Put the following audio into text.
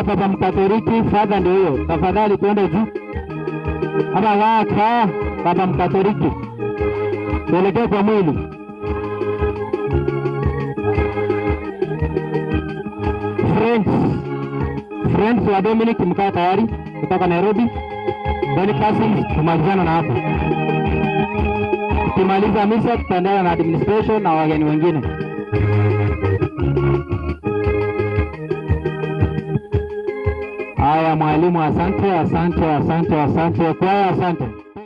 wa Papa Mkatoliki, Father ndio huyo. Tafadhali tuende juu. Abagaka Baba Mkatoliki, tuelekee kwa mwili. Friends, friends wa Dominic, mkaa tayari kutoka Nairobi. Then cousins, tumalizana na hapo. Tukimaliza misa tutaendelea na administration na wageni wengine. Haya, mwalimu, asante, asante, asante, asante. Kwaya, asante.